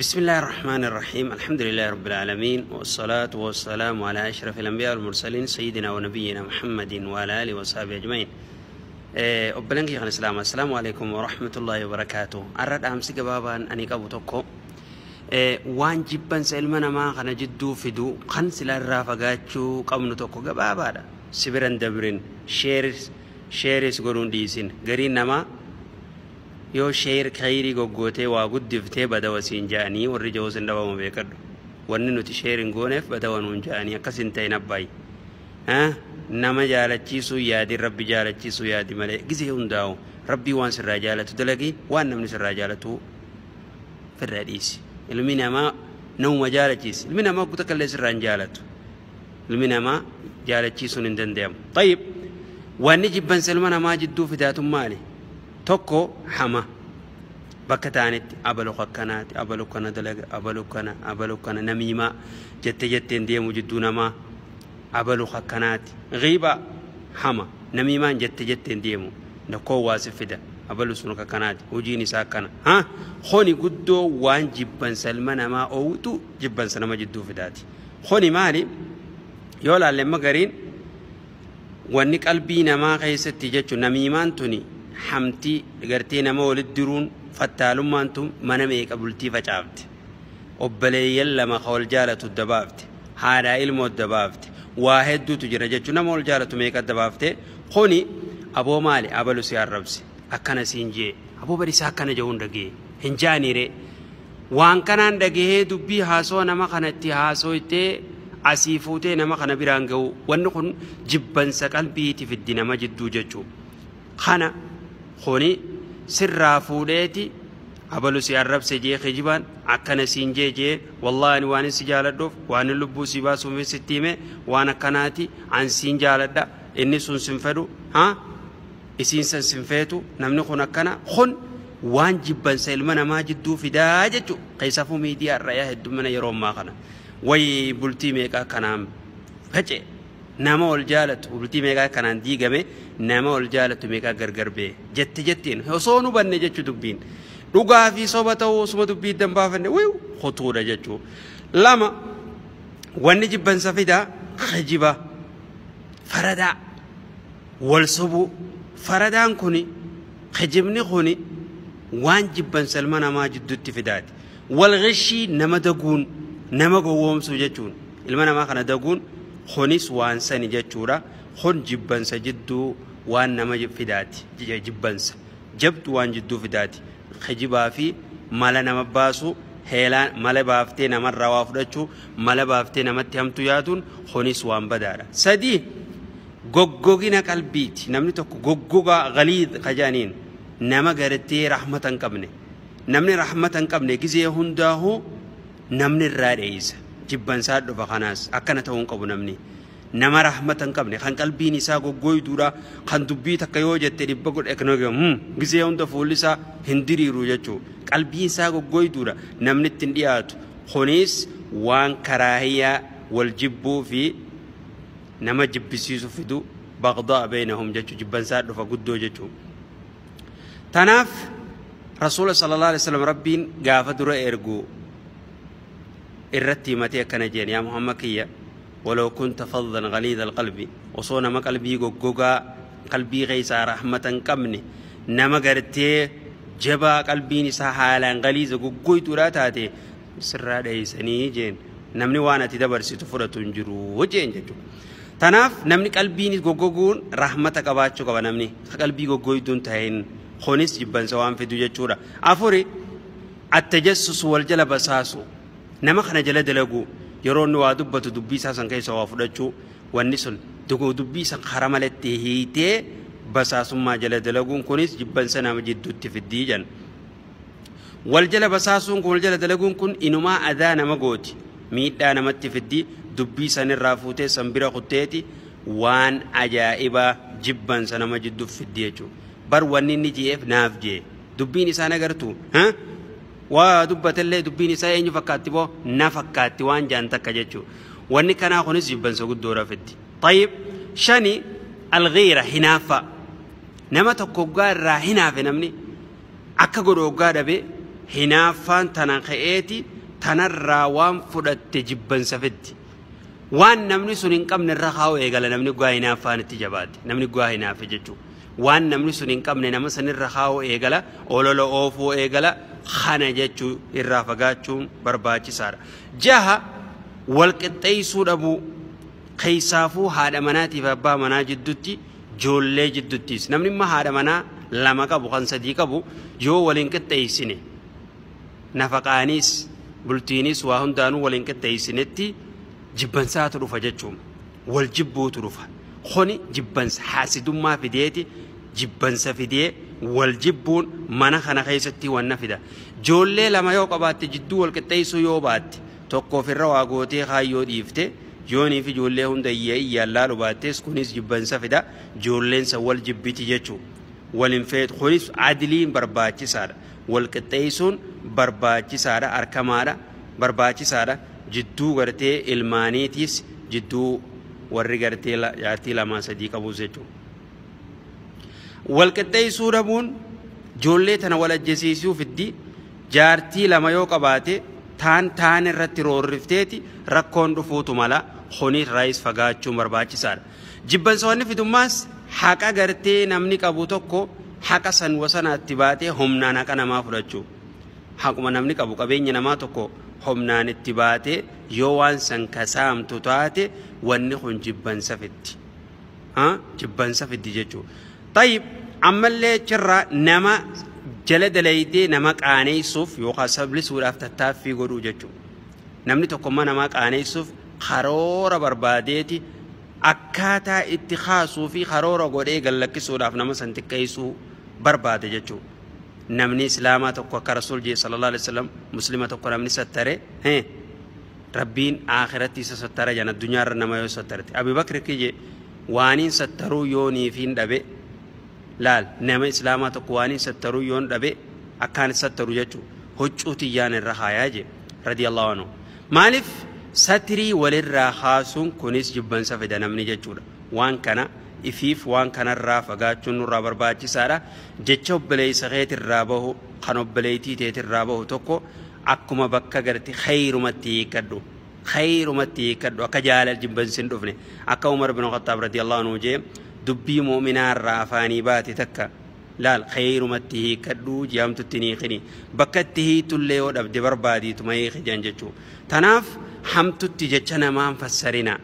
بسم الله الرحمن الرحيم، الحمد لله رب العالمين، والصلاة والسلام على أشرف الأنبياء والمرسلين، سيدنا ونبينا محمد وعلى آله وصحبه أجمعين. Obboleen kiyya kan Islaama, السلام عليكم ورحمة الله وبركاته. Arra dhaamsi gabaabaan ani qabu tokko waan jibbansa ilma namaa kana jidduu fidu kan sila irraa fagaachuu qabnu tokko gabaabaadha. Si biran dabrin, share is godhuun dhiisin. Gariin namaa yoo share khayrii goggootee waa guddiftee badawa siin ja'anii warri jawus hin dhabamu, beekadhu. Wanni nuti share hin gooneef badawa nuun ja'anii. Akkas hin ta'in abbaayi. Nama jaalachiisuu yaadi, Rabbi jaalachiisuu yaadi malee. Gizee hundaa'u Rabbii waan sirraa jaalatu dalagi, waan namni sirraa jaalatu firraa dhiisi. Ilmi namaa namuma jaalachiisi. Ilmi namaa guutuu takka illee sirraa hin jaalatu. Ilmi namaa jaalachiisuun hin danda'amu. طيب, wanni jibbansa ilma namaa jidduu fidaatun maali? Tokko, hama. Bakka ta'anitti abalu akkanaati, abalu kana dalaga, abalu kana, abalu kana, namiimaa jette jetteen deemu jidduu namaa, abalu akkanaati, ghiiba, hama, namiimaan jette jetteen deemu nakkoo waa si fida, abalu sun akkanaati, hojiin isaa akkana. Ha, kuni guddoo waan jibbansa ilma namaa oowwitu, jibbansa nama jidduu fidaati. Kuni maali? Yoo laalle amma gariin wanni qalbii namaa keessatti jechuun namiimaan tuni, hamtii gartee nama walitti diruun, fattaalummaan tun mana meeqa bultii facaafte, obboleeyyan lama ka wal jaalatu dabaafte, haadhaa ilmoo dabaafte, waa hedduutu jira jechuun, nama wal jaalatu meeqa dabaafte. Kuni aboo maali, abalu si arrabse, akkana siin jee, aboo barisaa akkana jehuun dhagee hin jaaniire. Waan kanaan dhagahee dubbii haasoo nama kanatti haasoytee asii fuutee nama kana biraan ga'u, wanni kun jibbansa qalbiiti fiddi nama jidduu jechuu. Kana kuni sirraa fuudheeti abalu si arrabse jee, kijibaan akkana siin jee jee, wallaahi ani waan si jaaladhuuf, waan lubbuu si baasuuf sitti hime, waan akkanaati, an siin jaaladha, inni sun sin fedhu, haa isiin san sin feetu, namni kun akkana. Kun waan jibbansa ilma namaa jidduu fidaa jechu. Keessaafuu miidiyaa irra yaa heddumina yeroo ammaa kana wayi bultii meeqaa kanaan face, nama ol jaalatu bultii meeqaa kanaan diigame, nama ol jaalatu meeqaa gargar ba'e, jette jetteen osoo nu banne jechu. Dubbiin dhugaa fi soba ta'uu osuma dubbii iddan baafanne wiu kutuudha jechuu. Lama, wanni jibbansa fidaa kijiba, faradaa, wal sobuu. Faradaan kuni, kijibni kuni waan jibbansa ilma namaa jidduutti fidaati. Wal ghishii, nama daguun, nama gowwoomsuu jechuun, ilma namaa kana daguun kunis waan sani jechuudha. Kun jibbansa jidduu waan nama fidaati, jibbansa jabdu waan jidduu fidaati. Kijibaa fi mala nama baasu, heelaan mala baaftee namarraa waa fudhachuu, mala baaftee namatti hamtu yaaduun kunis waan badaadha. Sadii, goggogina qalbiiti. Namni tokko goggogaa, غليظ kajaaniin, nama gartee rahmata hin qabne. Namni rahmata hin qabne gizee hundaa'uu namni irraa dheeysa, jibbansaa dhufa. Kanaas akkana ta'uu hin qabu. Namni nama rahmata hin qabne, kan qalbiin isaa goggoyduudha, kan dubbii takka yoo jette dhibba godhe, gizee hunda fuulli isaa hin diriiru jechuu, qalbiin isaa goggoyduudha, namni ittiin dhiyaatu. Kunis waan karaahiyyaa, wal jibbuu fi nama jibbisiisu fidu, بغضاء بينهم jechuu, jibbansaa dhufa guddoo jechuu. Tanaaf Rasuula صلى الله عليه وسلم Rabbiin gaafa dura ergu irratti himatee akkana jeen: "Yaa Muhammad kiyya, ولو كنت فظا غليظ القلب", osoo nama qalbii goggogaa, qalbii keessaa rahmata hin qabne, nama gartee jabaa, qalbiin isaa haalaan galiiza goggoytuudha taate, sirraa dheeysanii jeen, namni waan ati dabarsitu fudhatu hin jiru jeen jechuudha. Tanaaf namni qalbiin goggoguun rahmata qabaachuu qaba. Namni qalbii goggoytuun ta'in kunis jibbansa waan fidu jechuudha. Afuri, التجسس, wal jala basaasu, nama kana jala dalagu, yeroo inni waa dubbatu dubbii isaa san keessa waa fudhachuu, wanni sun dubbii san kara malatti hiitee basaasummaa jala dalaguun kunis jibbansa nama jidduutti fiddii jan. Wal jala basaasuun kun, wal jala dalaguun kun inumaa adaa nama gooti, miidhaa namatti fiddi. Dubbii sanirraa fuutee san bira kutteeti waan ajaa'ibaa jibbansa nama jidduu fiddi jechuudha. Bar wanni inni je'eef naaf jee, dubbiin isaa nagartu waa dubbatellee dubbiin isaa eenyu fakkaatti boo, na fakkaatti waan jaan takka jechuudha. Wanni kanaa kunis jibbansa guddoodha fiddi. طيب, shani, الغيرة, hinaaffaa. Nama tokko hoggaa irraa hinaafe, namni akka godhu hoggaa dhabe. Hinaaffaan tana ka'eeti tanarraa waan fudhatte jibbansa fiddi. Waan namni sun hin qabne irra kaa'u eegala namni guwaa hinaaffaan itti jabaate. Namni guwaa hinaafe jechuudha. Waan namni sun hin qabne nama sanirra kaa'u eegala, olola oofuu eegala, kana jechuu irraa fagaachuun barbaachisaadha. Jaha wal qixxeessuu dhabuu keessaafuu haadha manaatiif abbaa manaa jidduutti ijoollee jidduuttis namni immoo haadha manaa lama qabu kan sadii qabu yoo waliin qixxeessine nafaqaanis bultiinis waa hundaanuu waliin qixxeessinetti jibbansaatu dhufa jechuun wal jibbuutu dhufa. Kuni jibbansa haasidummaa fideeti jibbansa fidee wal jibbuun mana kana keessatti wanna fida. Ijoollee lama yoo qabaatte jidduu wal qixxeessuu yoo baatte tokko ofirra waa gootee kaayyoo dhiifte yooniif ijoollee hunda iyyaan laalu baattees kunis jibbansa fida. Ijoolleen san wal jibbiti jechuudha. Waliin feetu kunis adiliin barbaachisaadha. Wal qixxeessuun barbaachisaadha arkamaadha barbaachisaadha. Jidduu gartee ilmaaniitiis jidduu warri gartee jaartii lamaa sadii qabus jechuudha. Wal qixxeessuu dhabuun ijoollee tana wal ajjeesiisuu fiddi. Jaartii lama yoo qabaate taan irratti roorrifteeti rakkoon dhufuutu mala. Kunis raayis fagaachuun barbaachisaadha. Jibbansoonni fidummaas haqa gartee namni qabu tokko haqa san wasanaatti baatee humnaan haqa namaa fudhachuu. Haquma namni qabu qabeenya namaa tokko humnaan itti baatee yoo waan san kasaamtu taate wanni kun jibbansa fiddi. Jibbansa fiddi jechuudha. Tayyib ammallee achirraa nama jala dalaydee nama qaaneessuuf yookaan sablisuudhaaf tattaaffii godhuu jechuudha. Namni tokkommaa namaa qaaneessuuf karoora barbaadeeti akkaataa itti kaasuu fi karoora godhee gallakkisuudhaaf nama san xiqqeessuu barbaade jechuudha. Namni islaamaa tokko akka rasuul jee sallallahu alaihi wasallam muslima tokko namni sattare rabbiin akhiratti isa sattara jan addunyaarra nama yoo sattarte. Abi Bakr kije waaniin sattaruu yooniif hin dhabe laal nama islaamaa tokko waaniin sattaruu yoon dhabe akkaan sattaru jechuudha. Huccuu tiyyaan irra haayaa jee radiyallahu anhu. Maaliif satrii walirraa kaasuun kunis jibbansa fida namni jechuudha. Waan kana ifiif waan kanarraa fagaachuun nurraa barbaachisaadha. Jecha obboleessa keetirraa bahu kan obboleettii teetirraa bahu tokko akkuma bakka garte khayrumatti hiikkadhu. Khayrumatti hiikkadhu akka jaalal jibbansi hin dhufne. Akka Umar bin Khattaab radiyallahu anhu jee dubbii mu'minaarraa afaanii baate takka laal khayrumatti hiikkadhu ji'amtutti ni hiikini. Bakka itti hiitullee yoo dhabde barbaadiituma hiiki jan jechuudha. Tanaaf hamtutti jecha namaan fassarina.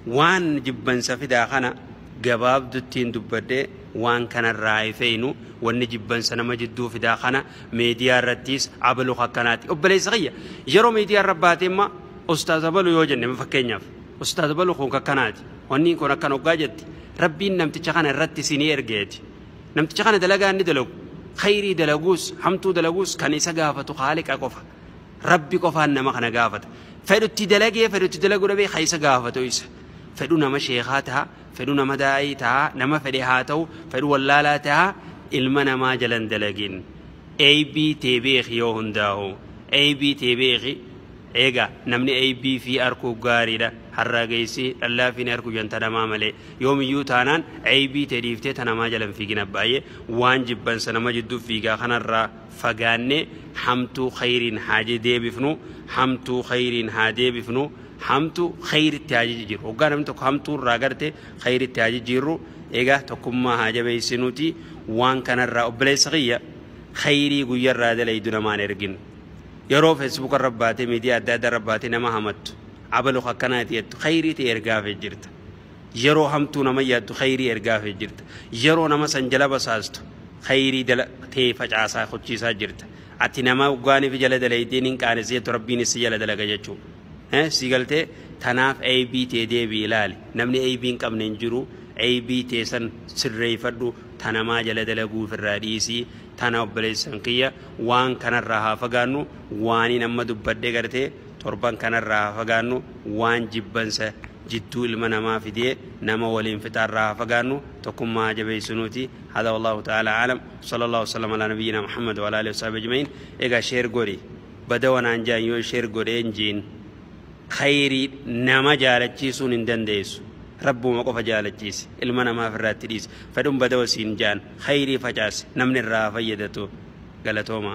Waan jibbansa fidaa kana gabaabduttiin dubbadhee waan kanarraa ifeenu wanni jibbansa nama jidduu fidaa kana miidiyaa irrattis abaluu akkanaati. Obboleessa kiyya yeroo miidiyaa irra baatee immoo ustaaz abaluu yoo jenne fakkeenyaaf ustaaz abaluu kun akkanaati wanni kun akkan hoggaa jetti rabbiin namticha kana irratti isinii ergeeti. Namticha kana dalagaa inni dalagu khayrii dalaguus hamtuu dalaguus kan isa gaafatu haaliqa qofa. Rabbi qofaan nama kana gaafata. Fedhutti dalagee fedhutti dalaguu dhabee kan isa gaafatu isa. Fedhu nama sheekaa ta'a, fedhu nama daa'ii ta'a, nama fedhe haa ta'u, fedhu wallaalaa ta'a, ilma namaa jalan dalagin. AB tee beeki yoo hundaa'u. AB tee beeki. Egaa namni AB fi arkuu gaariidha. Harraa geessi dhallaa fi arkuu janta namaa malee. Yoomiyyuu taanaan AB tee dhiiftee ta namaa jalan fiigina baay'ee waan jibbansa nama jidduu fiigaa kanarraa fagaannee hamtuu khayriin haa deebifnu, hamtuu khayriin haa deebifnu, hamtuu khayritti haa jijjiirru. Hoggaa namni tokko hamtuu irraa garte khayritti haa jijjiirru. Egaa tokkummaa haa jabeessinuuti waan kanarraa obboleessa kiyya khayrii guyyarraa dalaydu namaan ergin. Yeroo feesbuuk irra baatee miidiyaa adda addaa irra baatee nama hamattu abaluu akkanaati jettu khayrii ta'e ergaafee jirta. Yeroo hamtuu nama yaaddu khayrii ergaafee jirta. Yeroo nama san jala basaastu khayrii ta'e facaasaa hojiisaa jirta. Ati nama hoggaaniif jala dalaydeen hin qaanesseetu rabbiin si jala dalaga jechuudha. Si galtee tanaaf AB ta'e deebii ilaali. Namni AB hin qabne hin jiru. AB ta'e san sirreeffadhu tanamaa jala dalaguuf irraa dhiisii. Tana obboleessan kiyya waan kanarraa haa fagaannu waaniin amma dubbadhee gartee torban kanarraa haa fagaannu waan jibbansa jidduu ilma namaa fidee nama waliin fixaarraa haa fagaannu tokkummaa jabeessinuuti. Hada wallahu ta'ala alam. Sallallahu wasallam ala nabiyyina Muhammad wa ala alihi wa sahbihi ajma'in. Egaa sheer godhi bada wanaan jaan yoo sheer godhee hin jiin khayrii nama jaalachiisuun hin dandeessu. Rabbuma qofa jaalachiise ilma namaaf irraatti dhiise fedhuun bada wasiin jaan khayrii facaase namni irraa fayyadatu galatooma.